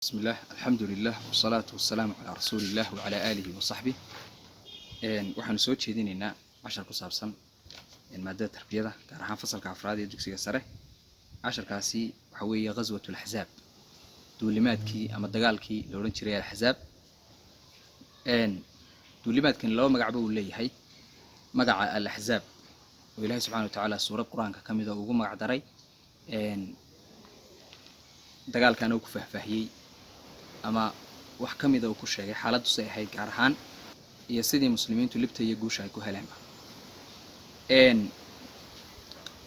بسم الله، الحمد لله، والصلاة والسلام على رسول الله وعلى آله وصحبه. Waxaanu soo jeedinaynaa cashar ku saabsan maadada tarbiyada, gaar ahaan fasalka afraad ee dugsiga sare. Casharkaasi waxa weeye غزوة الأحزاب, duulimaadkii ama dagaalkii la odhan jiray Alaxzaab. Duulimaadkani laba magacba uu leeyahay: magaca Alaxzaab oo Ilaahay subxana wa tacaala suurad Qur-aanka ka mida ugu magac daray, dagaalkana uu ku faahfaahiyey ama wax ka mida uu ku sheegay xaaladdu say ahayd gaar ahaan iyo sidii muslimiintu libta iyo guusha ay ku heleenba.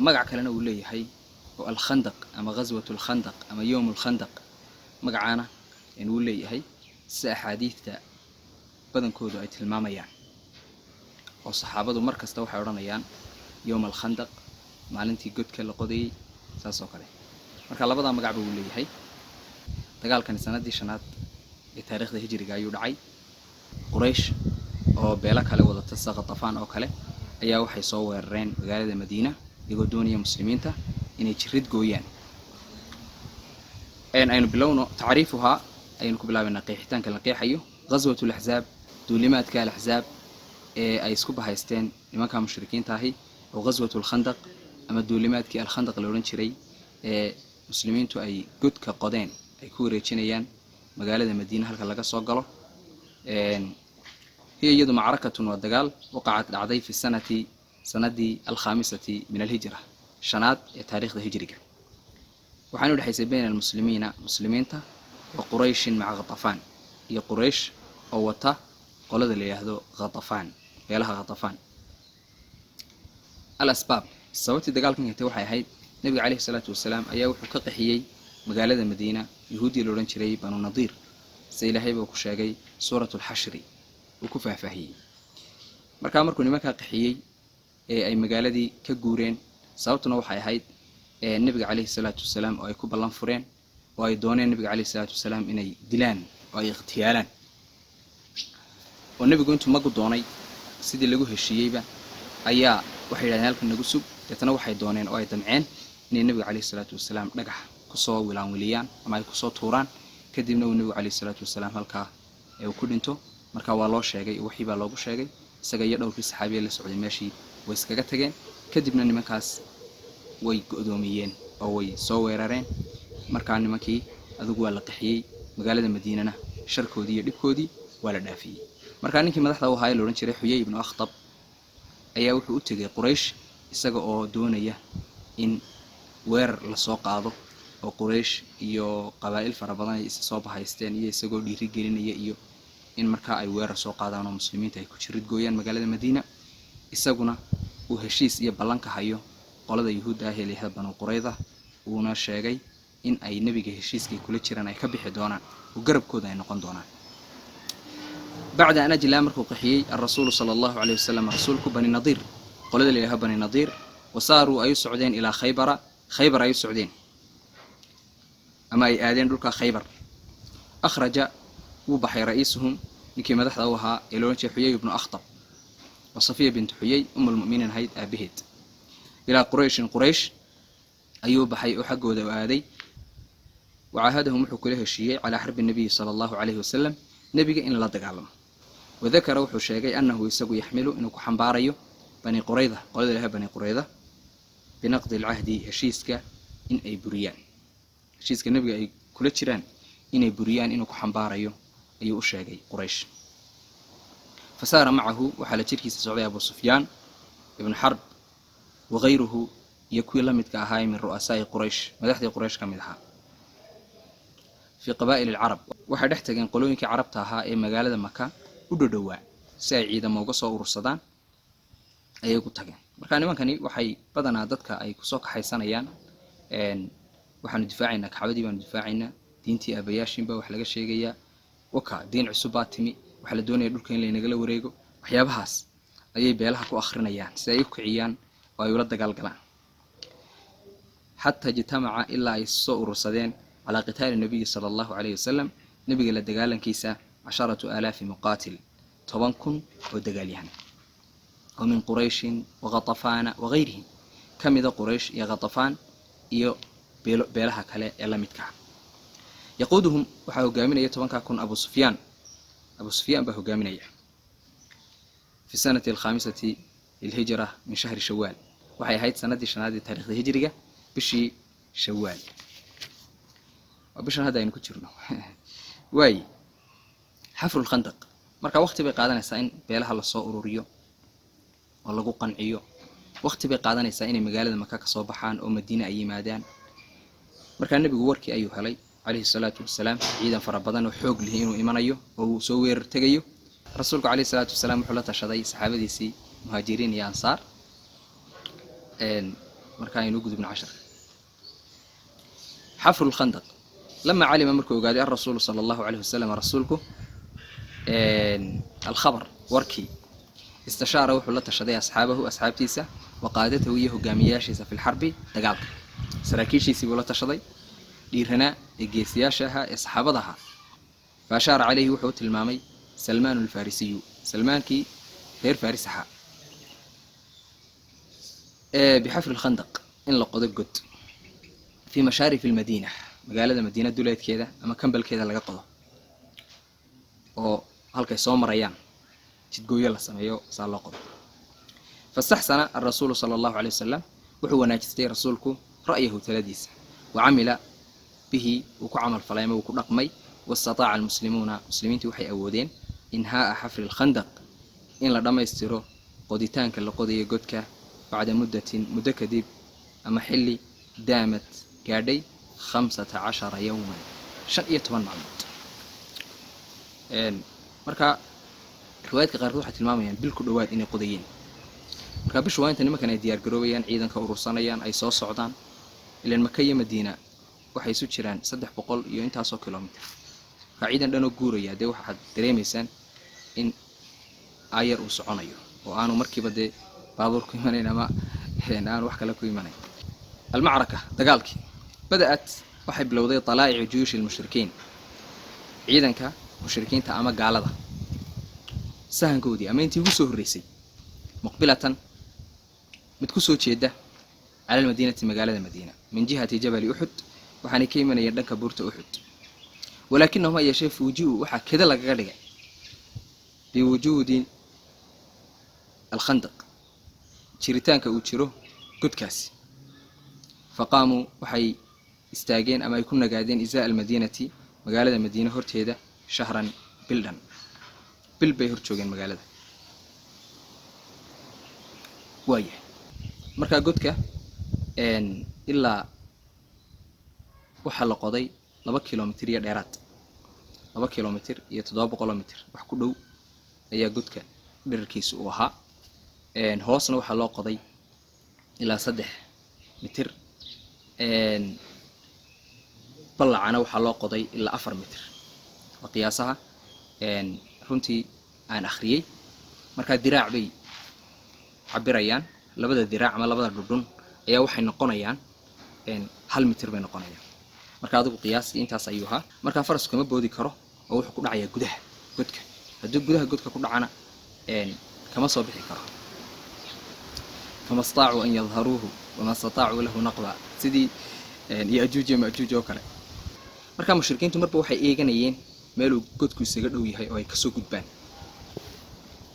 Magac kalena uu leeyahay oo Alkhandaq ama غزوة الخندق ama يوم الخندق, magacaana wuu leeyahay sida axaadiidta badankoodu ay tilmaamayaan, oo saxaabadu mar kasta waxay odhanayaan يوم الخندق, maalintii godka la qodayey, saas oo kale. Marka labadaa magacba wuu leeyahay. Dagaalkani sanadii shanaad ee taariikhda hijriga ayuu dhacay. Quraysh oo beelo kale wadata sida Khatafaan oo kale ayaa waxay soo weerareen magaalada Madiina, iyagoo doonaya muslimiinta inay jirid gooyaan. Aynu bilowno tacriifuhaa, ayaynu ku bilaabaynaa qeexitaanka la qeexayo غزوة الأحزاب, duulimaadka Alaxzaab ee ay isku bahaysteen nimanka mushrikiinta ahi, oo غزوة الخندق ama duulimaadkii Alkhandaq la odhan jiray ee muslimiintu ay godka qodeen, ay ku wareejinayaan magaalada Madiina halka laga soo galo. هي iyadu معركة waa dagaal, وقعت dhacday في السنة sanadii الخامسة من الهجرة, shanaad ee taariikhda hijriga, waxaana udhexaysay بين المسلمين muslimiinta وقريش مع غطفان, iyo Quraysh oo wata qolada la yidhaahdo Khatafaan, beelaha Khatafaan. الأسباب, sababtii dagaalkan keentay waxay ahayd Nebiga caleyhi salaatu wasalaam ayaa wuxuu ka qaxiyey magaalada Madiina yuhuuddii la odhan jiray Banu Nadiir, sida Ilaahay buu ku sheegay سورة الحشر uu ku faahfaahiyey. Markaa markuu nimankaa qaxiyey ee ay magaaladii ka guureen, sababtuna waxay ahayd Nebiga caleyhi salaatu wasalaam oo ay ku ballan fureen oo ay dooneen Nebiga caleyhi salaatu wasalaam inay dilaan oo ay ikhtiyaalaan, oo nebigu intuu magu doonay sidii lagu heshiiyeyba ayaa waxay yidhahdeen, "Halkan nagu sug." Deetana waxay dooneen oo ay damceen inay nebiga caleyhi salaatu wasalaam dhagax kusoo wilaanwiliyaan ama ay kusoo tuuraan, kadibna uu nebigu caleyhi salaatu wasalaam halkaa uu ku dhinto. Marka waa loo sheegay, wixii baa loogu sheegay. Isaga iyo dhowrkii saxaabiya la socday meeshii way iskaga tageen. Kadibna nimankaas way go'doomiyeen oo way soo weerareen. Markaa nimankii adigu waa la qaxiyey, magaalada Madiinana sharkoodii iyo dhibkoodii waa la dhaafiyey. Markaa ninkii madaxda u ahaa ee la odhan jiray Xuyay ibnu Akhtab ayaa wuxuu u tegay Quraysh, isaga oo doonaya in weerar lasoo qaado, oo Quraysh iyo qabaa'il fara badan ay isa soo bahaysteen, iyo isagoo dhiiri gelinaya iyo in markaa ay weerar soo qaadaan oo muslimiinta ay ku jirid gooyaan magaalada Madiina, isaguna uu heshiis iyo ballan ka hayo qolada yuhuudda ah ee la yihahda Banu Qurayda, uuna sheegay in ay nebiga heshiiskay kula jiraan ay ka bixi doonaan oo garabkooda ay noqon doonaan. بعد أن أجلى markuu qaxiyey الرسول صلى الله عليه وسلم rasuulku بني النضير, qolada la yidhaho Bani Nadiir, وساروا ay u socdeen إلى خيبر, Khaybar ay u socdeen ama ay aadeen dhulka Khaybar, أخرج wuu baxay رئيسهم ninkii madaxda u ahaa ee la odhan jiray Xuyay ibnu Akhtab oo Safiya bintu Xuyay um lmu'miniin ahayd aabaheed, إلى قريش Quraysh ayuu baxay oo xaggooda u aaday. وعاهدهم wuxuu kula heshiiyey على حرب النبي صلى الله عليه وسلم nebiga in lala dagaalamo. وذكر wuxuu sheegay أنه isagu يحمل inuu ku xambaarayo بني قريظة, qolada laha Bani Qurayda, بنقض العهد heshiiska in ay buriyaan, heshiiska nebiga ay kula jiraan inay buriyaan inuu ku xambaarayo ayuu u sheegay Quraysh. فسار معه waxaa la jirkiisa socday Abu Sufyaan ibnu Xarb وغيره iyo kuwii la midka ahaay من رؤساء قريش, madaxdii Quraysh ka mid ahaa, في قبائل العرب. Waxay dhex tageen qolooyinkii carabta ahaa ee magaalada Maka u dhodhowaa si ay ciidamo uga soo urursadaan ayay ku tageen. Marka nimankani waxay badanaa dadka ay kusoo kaxaysanayaan, "Waxaanu difaacaynaa Kacbadii, baanu difaacaynaa diintii aabayaashiinba wax laga sheegayaa, waka diin cusub baa timi, waxaa la doonaya dhulka in laynagala wareego." Waxyaabahaas ayay beelaha ku akrinayaan si ay u kiciyaan oo ay ula dagaalgalaan. حتى اجتمع ilaa ay soo urursadeen على قتال النبي صلى الله عليه وسلم nebiga la dagaalankiisa 10,000 مقاتل, 10,000 oo dagaalyahan, oo من قريش وغطفان وغيرهم ka mida Quraysh iyo Khatafaan iyo beelaha kale ee la midka ah. Yaquuduhum, waxaa hogaaminaya 10-kaa kun Abu Sufyaan. Abu Sufyaan baa hogaaminaya. في السنة الخامسة للهجرة من شهر شوال, waxay ahayd sanadii shanaad ee taarikhda hijriga, bishii Shawaal, waa bishan hadda aynu ku jirno. Waaye, حفر الخندق. Marka waqti bay qaadanaysaa in beelaha lasoo ururiyo oo lagu qanciyo. Waqti bay qaadanaysaa inay magaalada Maka kasoo baxaan oo Madiine ay yimaadaan. Markaa nebigu warkii ayuu helay, calayhi salaatu wasalaam, ciidan fara badan oo xoog lihi inuu imanayo oo uu soo weerar tegayo. Rasuulku calayhi salaatu wasalaam wuxuu la tashaday saxaabadiisii, muhaajiriin iyo ansaar. Marka aynu gudubno casharka. حفر الخندق. لما علم, markuu ogaaday, الرسول صلى الله عليه وسلم, rasuulku, الخبر, warkii, استشار, wuxuu la tashaday, أصحابه, asxaabtiisa, وقادته, iyo hogaamiyaashiisa, في الحرب, dagaalka. Saraakiishiisii buu la tashaday dhiiranaa ee geesiyaasha ahaa ee saxaabada ahaa. فأشار عليه, wuxuu tilmaamay, سلمان الفارسي, Salmaankii reer Faris ahaa, بحفر الخندق, in la qodo god, في مشارف المدينة, magaalada Madiina duleedkeeda ama kambalkeeda laga qodo, oo halkay soo marayaan jidgooyo la sameeyo, saa loo qodo. فاستحسن الرسول صلى الله عليه وسلم, wuxuu wanaajistay rasuulku, رأيه, taladiisa, وعمل به, wuu ku camal falay ama wuu ku dhaqmay. واستطاع المسلمون, muslimiintii waxay awoodeen, إنهاء حفر الخندق, in la dhammaystiro qoditaanka la qodayo godka, بعد مدة, muddo kadib ama xilli, دامت, gaadhay, 15 يوما, 15 maalmood. Marka riwaayadka qaarkood waxay tilmaamayaan bil ku dhowaad inay qodayeen. Marka bishu waa inta nimankan ay diyaar garoobayaan, ciidanka urursanayaan, ay soo socdaan. Ilan Maka iyo Madiina waxay isu jiraan 300 iyo intaasoo kilomitr. Marka ciidan dhanoo guuraya, dee waxaad dareemaysaan in aayar uu soconayo oo aanu markiiba dee baabuur ku imanayn ama aanu wax kale ku imanayn. المعركة, dagaalkii. بدأت, waxay bilowday, طلائع جيوش المشركين, ciidanka mushrikiinta ama gaalada sahankoodii ama intii ugu soo horreysay, مقبلة, mid kusoo jeeda, على المدينة, magaalada Madiina, من جهة جبل أحد, waxaanay ka imanayeen dhanka buurta Uxud. ولكنهم, ha yeeshee, فوجئوا, waxaa keda lagaga dhigay, بوجود الخندق, jiritaanka uu jiro godkaasi. فقاموا, waxay istaageen ama ay ku nagaadeen, إزاء المدينة, magaalada Madiine horteeda, شهرا, bildhan. Bil bay hor joogeen magaalada. Waayahay, markaa godka ilaa waxaa la qoday 2 kilomitir iyo dheeraad, 2 kilomitir iyo 700 mitir wax ku dhow ayaa godka dherarkiisa uu ahaa. Hoosna waxaa loo qoday ilaa 3 mitir, ballacana waxaa loo qoday ilaa 4 mitir, waa qiyaasaha runtii aan akhriyey. Markaa diraac bay cabirayaan. Labada diraac ama labada dhudhun ayaa waxay noqonayaan 1 mitir bay noqonayaan. Marka adigu qiyaastii intaas ayuu ahaa. Markaa farasku kama boodi karo oo wuxuu ku dhacayaa gudaha godka. Hadduu gudaha godka ku dhacana, kama soo bixi karo. فما استطاعوا أن يظهروه وما استطاعوا له نقبا, sidii Yajuuj iyo Majuuj oo kale. Markaa mushrikiintu marba waxay eeganayeen meeluu godku isaga dhow yahay oo ay kasoo gudbaan.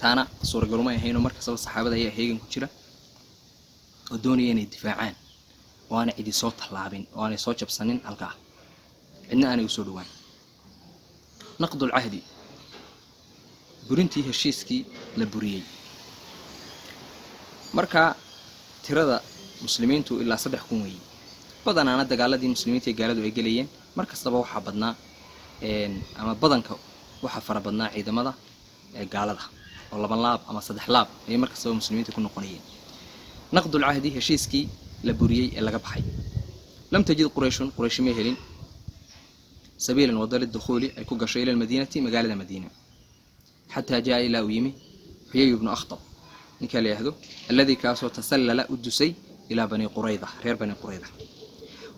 Taana suuragalumay ahaynoo mar kastaba saxaabada ayaa heegan ku jira oo doonaya inay difaacaan oo aanay cidi soo tallaabin oo aanay soo jabsanin halkaa, cidna aanay usoo dhowaan. نقض العهد, burintii heshiiskii la buriyey. Marka tirada muslimiintu ilaa 3000 weeyey. Badanaana dagaaladii muslimiinta ee gaaladu ay gelayeen mar kastaba waxaa badnaa ama badanka waxaa fara badnaa ciidamada ee gaalada, oo laban laab ama saddex laab ayay mar kastaba muslimiinta ku noqonayeen. نقض العهد, heshiiskii la buriyey ee laga baxay. لم تجد قريش, Quraysh may helin, سبيلا, wado, للدخول, ay ku gasho, إلى المدينة, magaalada Madiina, حتى جاء, ilaa uu yimi, حيي بن أخطب, ninkaa la yidhaahdo, الذي, kaasoo, تسلل, u dusay, إلى بني قريظة, reer Bani Qurayda,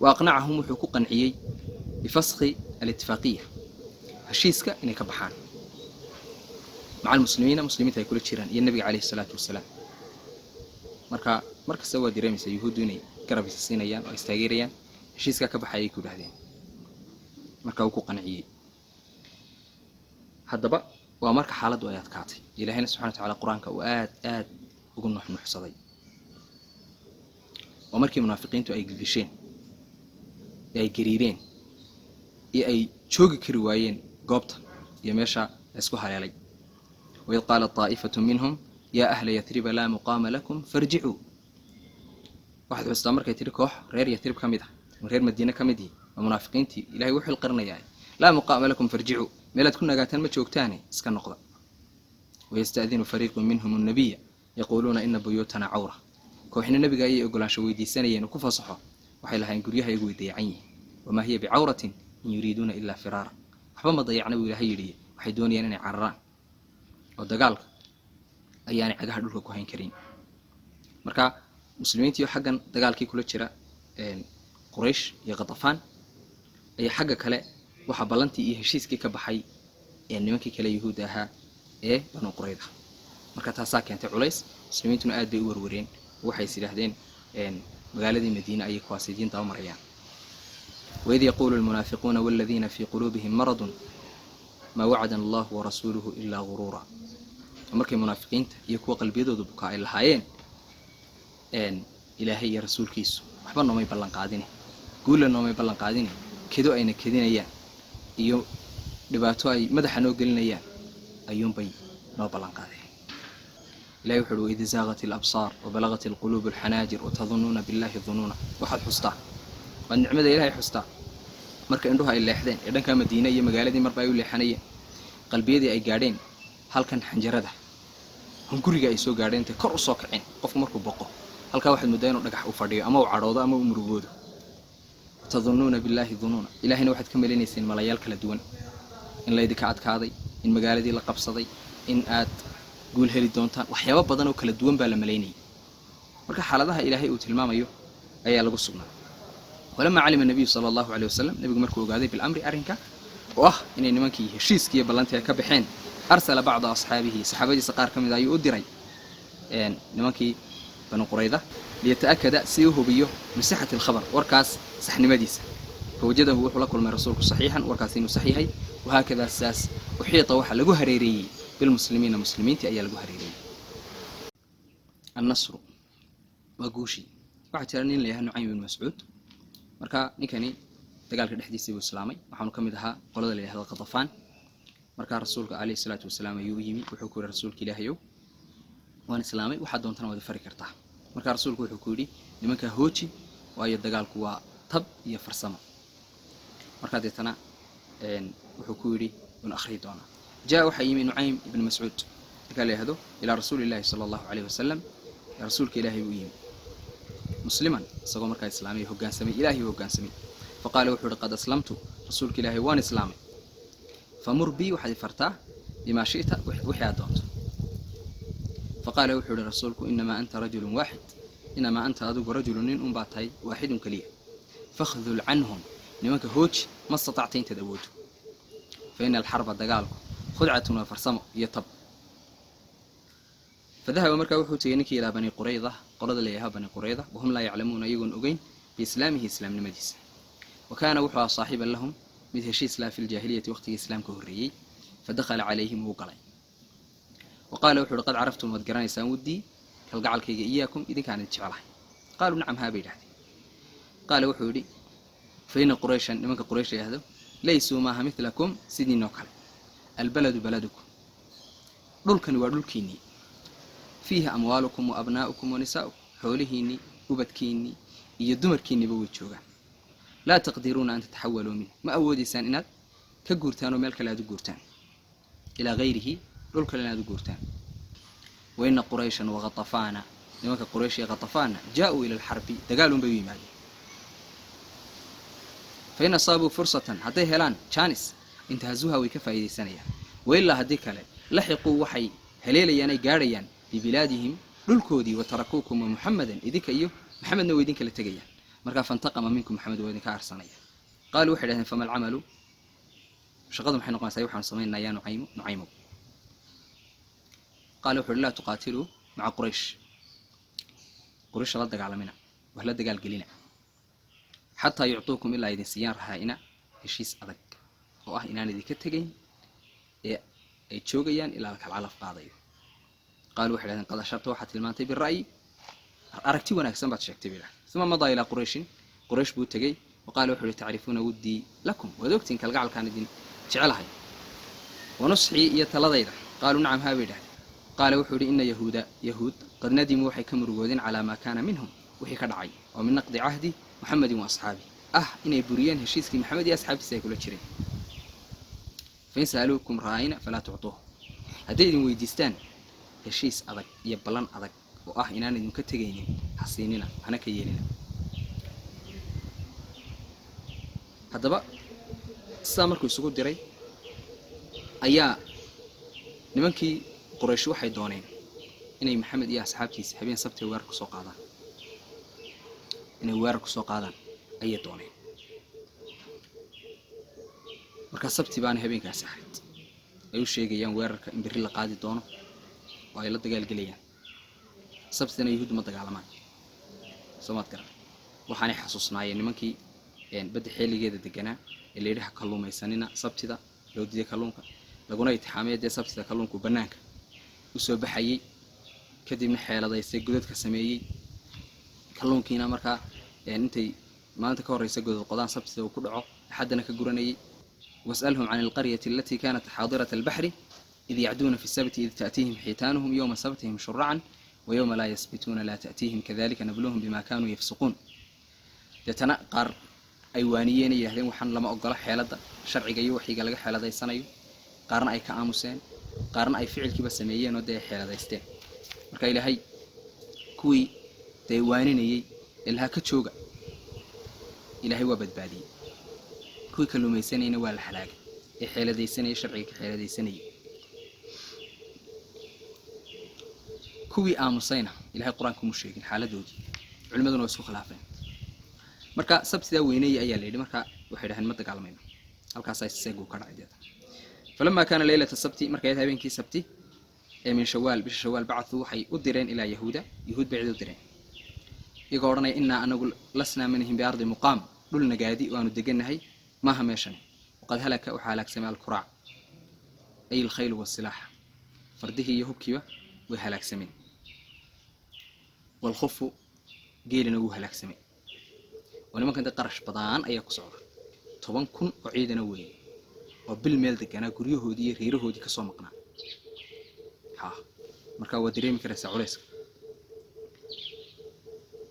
وأقنعهم, wuxuu ku qanciyey, بفسخ الاتفاقية, heshiiska inay ka baxaan, مع المسلمين, muslimiinta ay kula jiraan iyo nabiga calayhi salaatu wasalaam. Marka mar kasta waa dareemaysaa yuhuuddu inay garab isa siinayaan oo istaageerayaan. Heshiiskaa ka baxayay ku yidhahdeen. Marka uu ku qanciyey. Haddaba waa marka xaaladdu ay adkaatay, Ilaahayna subxana wa tacala Qur-aanka uu aad aad ugu nuxnuxsaday. Waa markii munaafiqiintu ay gilgisheen ee ay gariireen iyo ay joogi kari waayeen goobta iyo meesha la isku haleelay. Waid qaalat taa'ifatu minhum yaa ahla Yathriba laa muqaama lakum farjicuu. Waxaad xustaa markay tidhi koox reer Yatrib ka mid ah ama reer Madiine ka mid yihi, waa munaafiqiintii Ilahay wuxuu xilqarinayaa, laa muqaama lakum farjicuu, meelaad ku nagaataan ma joogtaane iska noqda. Wayasta'dinu fariiqun minhum annabiya yaquuluuna ina buyuutana cawra. Kooxna nebiga ayay ogolaansho weydiisanayeen oo ku fasaxo, waxay lahayn guryaha iyagu way dayacan yihiin. Wamaa hiya bicawratin in yuriiduuna ilaa firaara. Waxba ma dayacna buu Ilahay yidhi, waxay doonayaan inay cararaan oo dagaalka ayaanay cagaha dhulka ku hayn karin. Marka muslimiintiio xaggan dagaalkii kula jira Quraysh iyo Khatafaan ayaa xagga kale waxaa ballantii iyo heshiiskii ka baxay ee nimankii kale Yuhuudda ahaa ee Banu Qurayda. Marka taasaa keentay culays, muslimiintuna aad bay u warwareen. Waxay is yidhaahdeen magaaladii Madiine ayay kuwaas idiin daba marayaan. Waid yaquulu almunaafiquuna waladiina fii quluubihim maradun maa wacadana allahu warasuuluhu ilaa guruura. Markay munaafiqiinta iyo kuwa qalbiyadooda bukaa ay lahaayeen Ilaahay iyo rasuulkiisu waxba noomay ballan qaadine, guulla noomay ballan qaadine, kedo ayna kedinayaan iyo dhibaato ay madaxa noo gelinayaan ayuunbay noo ballan qaadeen. Ilahay wuxu uhi waid zaaqat alabsaar wabalagat alquluubu alxanaajir watadunnuuna billahi dunuuna. Waxaad xustaa, waad nicmada Ilahay xustaa, marka indhuhu ay leexdeen ee dhankaa Madiine iyo magaaladii marba ay u leexanayeen, qalbiyadii ay gaadheen halkan xanjarada hunguriga ay soo gaadheen, intay kor u soo kaceen. Qofku markuu boqo halkaa waxaad mooddaa inuu dhagax u fadhiyo ama uu cadhoodo ama uu murugoodo. Tadunnuuna billaahi dunuuna, Ilahayna waxaad ka malinayseen malayaal kala duwan, in laydinka adkaaday, in magaaladii la qabsaday, in aad guul heli doontaan, waxyaabo badan oo kala duwan baa la malaynayay. Marka xaaladaha Ilaahay uu tilmaamayo ayaa lagu sugnaa. Walamaa calima nabiyu sala allahu aleyh wasalam, nebigu markuu ogaaday bilamri arrinka oo ah inay nimankii heshiiskiiyo ballantii ay ka baxeen, arsala bacda asxaabihi, saxaabadiisa qaar ka mid a ayuu u diray nimankii Banu Qurayda, liyata'akada, si u hubiyo, min sixati alkhabar, warkaas saxnimadiisa. Fawajadahu, wuxuu la kulmay rasuulku, saxiixan, warkaas inuu sax yahay. Wahaakadaa, saas, uxiita, waxaa lagu hareereeyey, bilmuslimiina, muslimiintii ayaa lagu hareereeyey. Annasru waa guushii. Waxaa jira nin la yahay Nucaym ibn Mascuud. Marka ninkani dagaalka dhexdiisii buu islaamay, waxaanu ka mid ahaa qolada la yihahdo Qatafaan. Markaa rasuulka caleyhi salaatu wasalaam ayuu u yimi, wuxuu ku yihi rasuulka Ilaahayow, waan islaamay, waxaad doontana waad fari kartaa. Markaa rasuulku wuxuu ku yidhi nimankaa hooji, waayo dagaalku waa tab iyo farsamo. Markaa deetana wuxuu ku yidhi inu akhriyi doonaa. Jaa, waxaa yimi, Nucaym ibn Mascuud markaa la yihahdo, ilaa rasuuli illahi sala allahu caleyhi wasalam, rasuulka Ilaahay buu yimi, musliman, isagoo markaa islaamay, hoggaansamay, Ilaahay hoggaansamay. Faqaala, wuxuu uhi qad aslamtu, rasuulka Ilaahay waan islaamay, famur bii, waxaad ifartaa, bimaa shi'ta, wixii aad doonto. Faqaala, wuxuu ihi rasuulku inamaa anta rajulun waaxid, inamaa anta, adigu, rajulun, nin unbaa tahay, waaxidun, keliya. Fakhdul canhum, nimanka hooji, ma statacta, intaad awoodo. Fa ina alxarba, dagaalku, khudcatun, waa farsamo iyo tab. Fadahaba, markaa wuxuu tegey ninkii, ilaa Bani Qurayda, qolada la yahaa Bani Qurayda, wahum laa yaclamuuna, iyagoon ogeyn, biislaamihi, islaamnimadiisa. Wa kaana, wuxuu ahaa, saaxiban lahum, mid heshiis laha, fi ljaahiliyati, waqtigii islaamka horreeyey. Fa dakhala calayhim, wuu galay. Wa qaala, wuxu uhi qad caraftum, waad garanaysaan, wuddii, kalgacalkayga, iyaakum, idinkaan idin jeclahay. Qaaluu nacam, haa bay yidhahdeen. Qaala, wuxuu yidhi fa ina Qurayshan, nimanka Quraysh yidhahdo, laysuu, maaha, midlakum, sidiinoo kale. Albaladu baladukum, dhulkani waa dhulkiinnii, fiihi amwaalukum wa abnaa'ukum wa nisaa'ukum, xoolihiinnii, ubadkiinnii iyo dumarkiinniiba way joogaan. Laa taqdiruuna an tataxawaluu minh, ma awoodaysaan inaad ka guurtaan oo meel kale aad u guurtaan, ilaa hayrihi, dhul kale inaad u guurtaan. Wa ina Qurayshan wakhatafaana, nimanka Quraysh iyo Khatafaanna, jaa-uu ila alxarbi, dagaalun bay u yimaadeen. Fa in asaabuu fursatan, hadday helaan jaanis, intahazuuha, way ka faa'iidaysanayaan. Wailaa, haddii kale, laxiquu, waxay haleelayaan ay gaadhayaan, bibilaadihim, dhulkoodii, wa tarakuukum wa Muxamedan, idinka iyo Maxamedna way idin kala tegayaan. Markaa fantaqama minkum Maxamed, waa idinka aarsanaya. Qaaluu, waxay dhahdeen fama alcamalu, shaqadu maxay noqonaysaa, waxaanu samaynaa yaa Nucaymo, Nucaymow? Qaala, wuxu uhi laa tuqaatiluu maca Quraysh, Quraysha la dagaalamina, wax la dagaalgelina, xataa yuctuukum, ilaa idin siiyaan, rahaa-ina, heshiis adag. Oo ah inaan idinka tegayn ee ay joogayaan ilaa la kala calaf qaadayo. Qaaluu, waxay dhahdeen, qad asharta, waxaad tilmaantay, bira'yi, aragti wanaagsan baad sheegtay, bay dhahdeen. Uma madaa ilaa Qurayshin, Quraysh buu tegey. Wa qaala, wuxuu ihi, tacrifuuna wuddii lakum, waad ogtiin kalgacalkaan idin jecelahay, wa nusxii, iyo taladayda. Qaaluu nacam, haa, bay dhahdeen. Qaala, wuxuu yidhi, ina yahuuda, yahuud, qad nadimuu, waxay ka murugoodeen, calaa maa kaana minhum, wixii ka dhacay oo min naqdi cahdi Muxamedin wa asxaabi ah, inay buriyeen heshiiskii Maxamed iyo asxaabtiisa ay kula jireen. Fain sa'aluukum raa'ina falaa tuctuuh, hadday idin weydiistaan heshiis adag iyo ballan adag oo ah inaan idinka tegaynin, ha siinina, hana ka yeelina. Haddaba sidaa markuu isugu diray ayaa nimankii Quraysh waxay dooneen inay Maxamed iyo asxaabtiisa habeen sabti weerar kusoo qaadaan. Inay weerar kusoo qaadaan ayay dooneen. Markaa sabti baana habeenkaasi ahayd ay u sheegayaan weerarka in berri la qaadi doono oo ay la dagaalgelayaan. Sabtidana Yahuuddu ma dagaalamaan, soomaad garan. Waxaanay xasuusnaayeen nimankii badda xeeligeeda deganaa ee la yidhi ha kalluumaysanina sabtida, loo diiday kalluunka, laguna itixaamaya dee sabtida kalluunku bannaanka usoo baxayey, kadibna xeeladaystay, godadka sameeyey kalluunkiina. Markaa intay maalinta ka horreysa godad qodaan, sabtida uu ku dhaco, axaddana ka guranayay. Was'alhum can alqaryati alatii kanat xaadirata albaxri id yacduuna fi sabti id ta'tiihim xiitaanuhum yowma sabtihim shuracan wayowma laa yasbituuna laa ta'tiihim kadalika nabluuhum bima kanuu yafsuquun. Deetana qaar ay waaniyeen, ay yidhahdeen waxaan lama ogola, xeeladda sharciga iyo waxyiga laga xeeladaysanayo. Qaarna ay ka aamuseen, qaarna ay ficilkiiba sameeyeen oo dee ay xeeladaysteen. Marka Ilaahay kuwii dee waaninayey ee lahaa ka jooga, Ilaahay waa badbaadiyey. Kuwii kalluumaysanayna waa la halaagay ee xeeladaysanayay, sharciga ka xeeladaysanayay. Kuwii aamusayna Ilahay Qur-aanka umu sheegin xaaladoodii, culimaduna waa isku khilaafeen. Marka sabtidaa weyneeyey ayaa la yidhi. Marka waxay dhaheen ma dagaalamayno. Halkaasaa seegu ka dhacay deeta. Falamaa kaana leylata sabti, markay ahayd habeenkii sabti ee min Shawaal, bisha Shawaal, bacthuu, waxay u direen, ilaa Yahuuda, Yahuud bay cid u direen, iyagoo odhanaya innaa, anagu, lasnaa manihim biardi muqaam, dhul nagaadi oo aanu degannahay maaha meeshani. Waqad halaka, waxaa halaagsamay, alkuraac, ay alkhaylu wasilaax, fardihii iyo hubkiiba way halaagsameen, walkhufu, geelina wuu halaagsamay. Oo nimankan dee qarash badaan ayaa ku socda, 10,000 oo ciidana weeye oo bil meel deganaa, guryahoodii iyo reerahoodii kasoo maqnaa. Ha, markaa waa dareemi karaysaa culayska.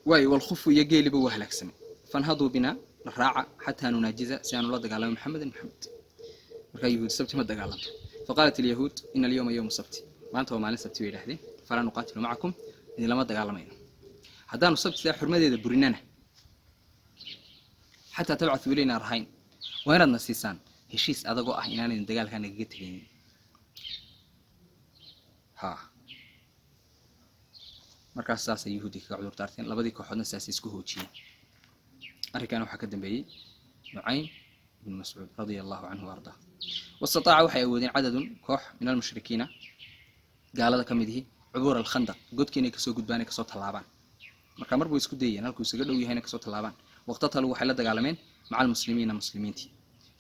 Waayo, walkhufu iyo geeliba waa halaagsamay. Fanhaduu binaa, la raaca, xataa nunaajiza, si aanu la dagaalamo, Maxamedan, Maxamed. Markaa Yahuud sabti ma dagaalanto. Faqaalat alyahuud ina alyawma yowmu sabti, maanta waa maalin sabti, bay yidhahdeen, falaa nuqaatilu macakum, idinlama dagaalamayno haddaanu sabtidaa xurmadeeda burinana, xataa tabcathuu ilaynaa rahayn, waa inaad na siisaan heshiis adagoo ah inaanaydin dagaalkaa nagaga tegaynin. Ha, markaas saasay Yahuudi kaga cudur daarteen. Labadii kooxoodna saasay isku hoojiyeen. Arrinkaana waxaa ka dambeeyey Nucaym ibnu Mascuud radia allahu canhu wa ardaa. Wastataaca, waxay awoodeen, cadadun, koox, min almushrikiina, gaalada ka mid ihi, cubuura alkhandaq, godkii inay kasoo gudbaan, ay kasoo tallaabaan. Marka mar buu isku dayeen halkuu isaga dhow yahayna kasoo tallaabaan. Waqtataluu, waxay la dagaalameen, maca almuslimiina, muslimiintii.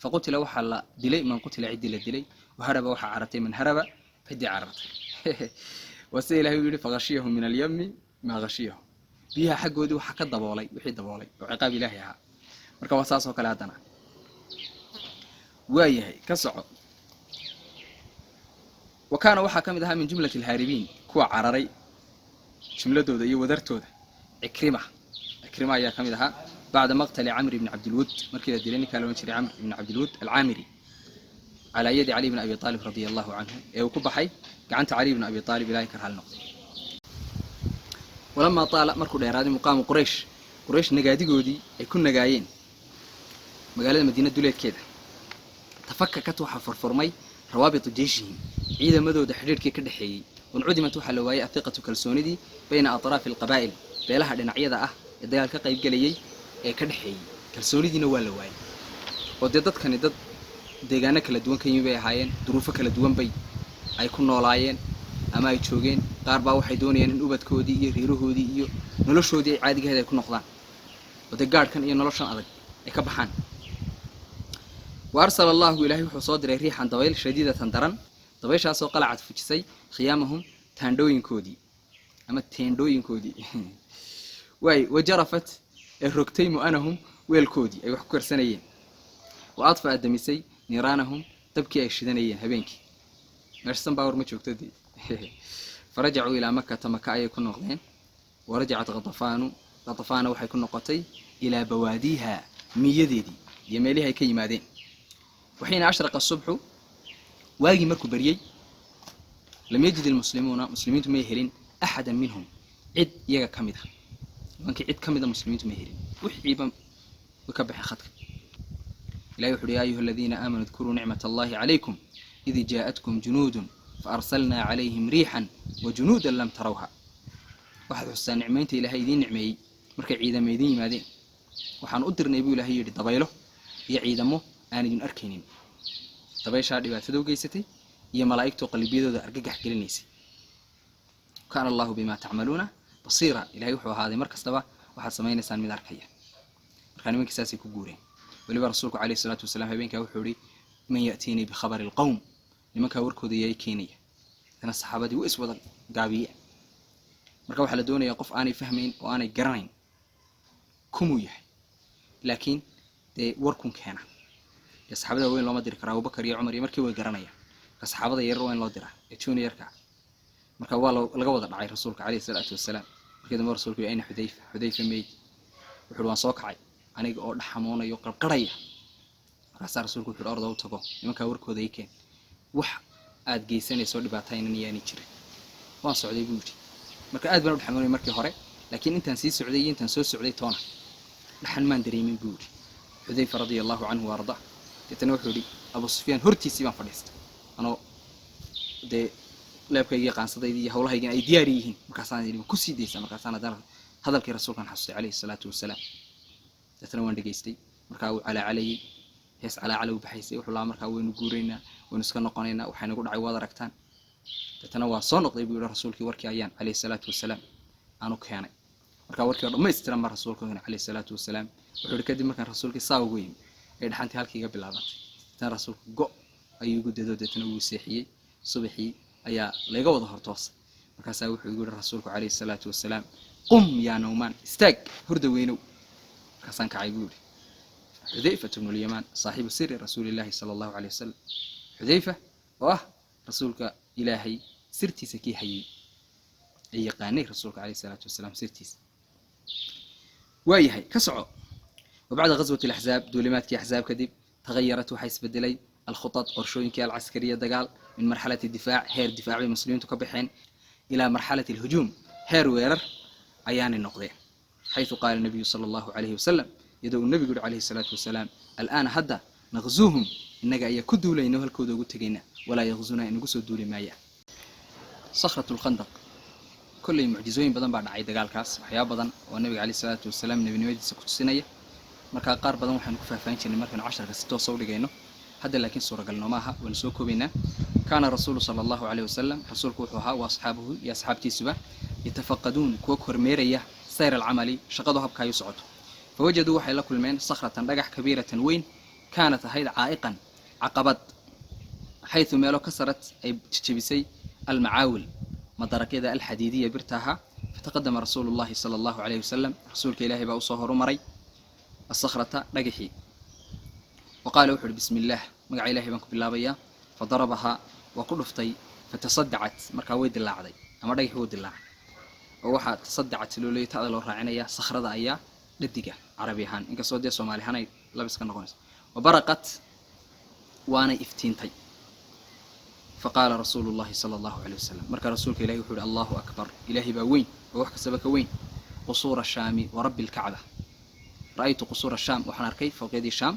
Faqutila, waxaa la dilay, man qutila, ciddii la dilay, waharaba, waxaa carartay, man haraba, ciddii carartay. Waa sida Ilahay uu yihi, faqashiyahum min alyami maa khashiyahum, biyaha xaggoodii waxaa ka daboolay wixii daboolay oo ciqaab Ilaahay ahaa. Marka waa saas oo kale. Haddana waa yahay, ka soco. Wa kaana, waxaa ka mid ahaa, min jumlati alhaaribiin, kuwa cararay jumladooda iyo wadartooda, Cikrima. Cikrima ayaa ka mid ahaa bacda maqtali Camr ibni Cabdilwud, markii la dilay ninkaa la odhan jiray Camr ibni Cabdilwud Alcaamiri calaa yadi Cali bni Abi Aalib radia allahu canhu, ee uu ku baxay gacanta Cali bni Abi Aalib, Ilahay ka raali noqday. Walamaa taala, markuu dheeraaday, muqaamu Quraysh, Quraysh nagaadigoodii ay ku nagaayeen magaalada Madiina duleedkeeda, tafakakat, waxaa furfurmay, rawaabitu jeyshihim, ciidamadooda xidhiidhkii ka dhexeeyey. Wancudimat, waxaa la waayey, athiqatu, kalsoonidii, bayna atraafi alqabaa'il, beelaha dhinacyada ah ee dagaal ka qaybgelayay ee ka dhexeeyey, kalsoonidiina waa la waayey. Oo dee dadkani dad deegaano kala duwan ka yimi bay ahaayeen, duruufo kala duwan bay ay ku noolaayeen ama ay joogeen. Qaar baa waxay doonayaan in ubadkoodii iyo reerahoodii iyo noloshoodii ay caadigaheed ay ku noqdaan, oo dee gaadhkan iyo noloshan adag ay ka baxaan. Wa arsala Allahu, Ilaahay wuxuu soo diray, riixan, dabayl, shadiidatan, daran, dabayshaasoo qalacad, fujisay, khiyaamahum, taandhooyinkoodii ama teendhooyinkoodii waay, wajarafat, ee rogtay, mu'anahum, weelkoodii ay wax ku karsanayeen, wa adfa'a, damisay, niiraanahum, dabkii ay shidanayeen habeenkii. Meesha sanbaawar ma joogto dee. Farajacuu ilaa Makata, Maka ayay ku noqdeen. Warajacat Khatafaanu, Khatafaana waxay ku noqotay, ilaa bawaadiiha, miyadeedii iyo meelihii ay ka yimaadeen. Waxiina ashraqa subxu, waagii markuu baryey, lam yajid ilmuslimuuna, muslimiintu may helin, axada minhum, cid iyaga ka mid a. Nimankii cid ka mid a muslimiintu may helin, wixiiba way ka baxeen khadka. Ilahi wuxu uhi: ya ayuha aladiina aamanuu idkuruu nicmat Allahi calaykum id jaa'atkum junuudun faarsalnaa calayhim riixan wa junuudan lam tarawha. Waxaad xustaa nicmaynta Ilaahay idiin nicmeeyey markay ciidamo idiin yimaadeen. Waxaan u dirnay, buu Ilaahay yidhi, dabaylo iyo ciidamo aan idin arkaynin. Dabayshaa dhibaatada u geysatay iyo malaa'igtu qalbiyadooda argagax gelinaysay. Kaana Allahu bimaa tacmaluuna basiira. Ilahay wuxuu ahaaday mar kastaba waxaad samaynaysaan mid arkaya. Markaa nimankii saasay ku guureen. Weliba rasuulku calayhi salaatu wasalaam habeenkaa wuxuu ihi: man ya'tiinii bikhabari alqowm? Nimankaa warkooda yaa keenaya? Dana saxaabadii way iswada gaabiyeen. Marka waxaa la doonayaa qof aanay fahmayn oo aanay garanayn kumuu yahay, laakiin dee warkun keena. Dee saxaabada waaweyn looma diri kara. Abubakar iyo Cumar iyo markii way garanayaan. Marka saxaabada yarar waa in loo diraa ee juniorka. Marka waa laga wada dhacay rasuulka calayhi salaatu wasalaam. Markii dambe rasuulku ayna Xudayfa, Xudayfa meey? Wuxuu waan soo kacay aniga oo dhaxamoonayo, qarqarhaya. Markaasaa rasuulku wuxuu orda u tago nimankaa, warkooda ii keen, wax aad geysanayso dhibaataynan iyaanay jirin. Waan socday, buu yidhi. Marka aad baan u dhaxamoonay markii hore, laakiin intaan sii socday iyo intaan soo socday toona dhaxan maan dareemin, buu yidhi Xudayfa radia Allahu canhu wa arda. Deetana wuxuu yidhi Abu Sufyaan hortiisii baan fadhiistay, anoo dee leebkaygii, qaansadaydii iyo hawlahaygina ay diyaar yihiin. Markaasaan yidhi kusii daysa. Markaasaan haddana hadalkii rasuulkan xasuustay calayhi salaatu wasalaam. Deetana waan dhegaystay. Markaa uu calaacalayay, hees calaacala u baxaysay. Wuxuu lahaa: markaa waynu guuraynaa, waynu iska noqonaynaa, waxay nagu dhacay waad aragtaan. Deetana waa soo noqday, buu yihi rasuulkii warkii ayaan calayhi salaatu wasalaam aanu keenay. Markaa warkii oo dhammaystiran baa rasuulka keenay calayhi salaatu wasalaam. Wuxuu yihi kadib markaan rasuulkii saa ugu yimi ay dhaxantii halkii iga bilaabantay. Deetana rasuulku go' ayuu igu dado, deetana wuu seexiyey. Subaxii ayaa layga wada hortoosay. Markaasaa wuxuu igu yihi rasuulku calayhi salaatu wasalaam: qum yaa Nawmaan, istaag hurda weynow. Markaasaan kacay, buu yihi Xudayfat bnu Lyamaan, saaxibu siri rasuulillahi sala Allahu caleyh wasalam. Xudayfa oo ah rasuulka Ilaahay sirtiisa kii hayay ee yaqaanay rasuulka calayhi salaatu wasalaam sirtiisa. Waa yahay, ka soco. Wa bacda ghaswati alaxzaab, duulimaadkii axzaab kadib, tagayarat, waxaa isbedelay, alkhutat, qorshooyinkii, alcaskariya, dagaal, min marxalati difaac, heer difaac bay muslimiintu ka baxeen, ilaa marxalati alhujuum, heer weerar ayaanay noqdeen. Xayثu qaala nabiyu sala Allahu calayhi wasalam, iyadoo uu nebigu yihi calayhi salaatu wasalaam: al'aana, hadda, naqzuuhum, innaga ayaa ku duulayna, halkooda ugu tegayna, walaa yaqzuna, inagu soo duuli maaya. Sakhratu lkhandaq. Kolley mucjizooyin badan baa dhacay dagaalkaas, waxyaaba badan oo nebiga calayhi salaatu wasalaam nebinimadiisa ku tusinaya. Markaa qaar badan waxaanu ku faahfaahin jirnay markaynu casharka si toosa u dhigayno. Hadda laakiin suuragal nooma aha, waynu soo koobaynaa. Kaana rasuulu sala Allahu caleyhi wasalam, rasuulku wuxuu ahaa, wa asxaabuhu, iyo asxaabtiisuba, yatafaqaduun, kuwa kormeeraya, sayr alcamali, shaqadu habka ay u socoto. Fawajaduu, waxay la kulmeen, sakhratan, dhagax, kabiiratan, weyn, kaanat, ahayd, caa'iqan, caqabad, xayثu meelo, kasarat, ay jejebisay, almacaawil, madaraqyada, alxadiidiya, birta ahaa. Fataqadama rasuulu llahi sala Allahu calayhi wasalam, rasuulka Ilaahay baa usoo horumaray, asakhrata, dhagaxii. Wa qaala, wuxu uhi: bismi illaah, magaca Ilahay baan ku bilaabayaa. Fadarabahaa, waa ku dhuftay. Fatasadacat, markaa way dilaacday ama dhagaxi wuu dilaacay. Oo waxaa tasadacat loo leeyay ta'da loo raacinaya sakhrada ayaa dhadiga carabi ahaan, inkastoo dee soomaali ahaan ay labis ka noqonayso. Wa baraqat, waanay iftiintay. Faqaala rasuulu llahi sala Allahu caleyh wasalam, markaa rasuulka Ilahi wuxuu yihi: Allahu akbar, Ilaahay baa weyn oo wax kastaba ka weyn. Qusuura shaami wa rabbi alkacba, ra'aytu qusuura shaam, waxaan arkay fowqyadii Shaam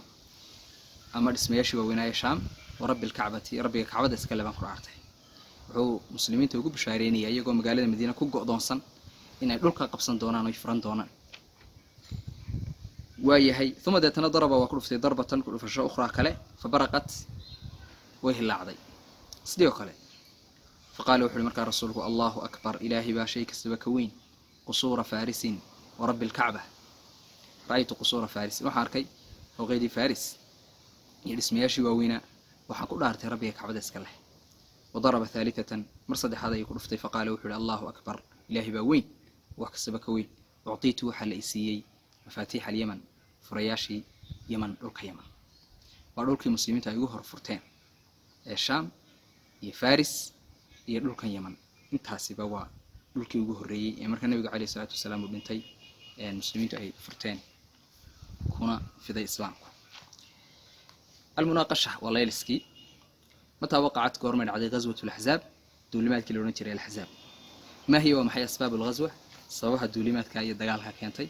ama dhismayaashii waaweynaaye Shaam. Wa rabbi alkacbati, rabbiga kacbada iskale baan ku dhaartay. Wuxuu muslimiinta ugu bishaareynaya iyagoo magaalada Madiina ku go'doonsan inay dhulka qabsan doonaan oy furan doonaan. Waayahay. Uma, deetana, daraba, waa ku dhuftay, darbatan, ku dhufasho, ukhraa, kale. Fa baraqat, way hilaacday sidii oo kale. Fa qaala, wuxu uhi markaa rasuulku: Allahu akbar, Ilaahay baa shay kastaba ka weyn. Qusuura farisin wa rabbi alkacba, ra'aytu qusuura farisin, waxaan arkay fowqeydii Faris. Iyo dhismayaashii waaweynaa. Waxaan ku dhaartay Rabbiga Kacbada iska leh. Wadaraba thaalitatan, mar saddexaad ayuu ku dhuftay. Faqaala, wuxuu ihi: "Allahu akbar, Ilaahay baa weyn, wax kastaba ka weyn. Uctiitu, waxaa la isiiyey, mafaatiix alyaman, furayaashii Yaman." Dhulka Yaman waa dhulkii muslimiintu ay ugu hor furteen ee Shaam iyo Faris iyo dhulkan Yaman. Intaasiba waa dhulkii ugu horreeyey ee marka Nabiga caleyhi salaatu wasalaam uu dhintay muslimiintu ay furteen kuna fiday islaamku. Almunaaqasha waa layliskii. Mataa waqacat, goormay dhacday, ghaswat laxzaab, duulimaadkii la odhan jiray Alaxzaab? Maa hiya, waa maxay, asbaab alghaswa, sababaha duulimaadka iyo dagaalka keentay?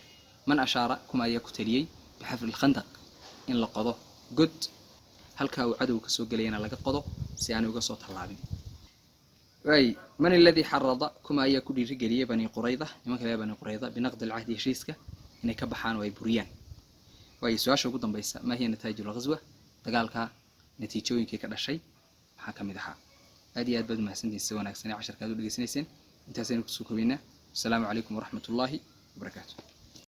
Man ashaara, kuma ayaa ku taliyey, bixafri lkhandaq, in la qodo god halkaa uu cadowga kasoo gelayana laga qodo si aanay uga soo tallaabin? Waay, man aladii xarada, kuma ayaa ku dhiirigeliyey, Bani Qurayda, nimanka reer Bani Qurayda, binaqdi alcahdi, heshiiska inay ka baxaan oo ay buriyaan? Waayo, su-aasha ugu dambaysa: maa hiya nataa'ij alghaswa, dagaalka natiijooyinkii ka dhashay maxaa ka mid ahaa? Aad iyo aad baad umahadsantihin si wanaagsan ee casharka aad u dhegeysanayseen. Intaasaynu kusoo kobaynaa. Asalaamu calaykum waraxmat ullaahi wabarakaatu.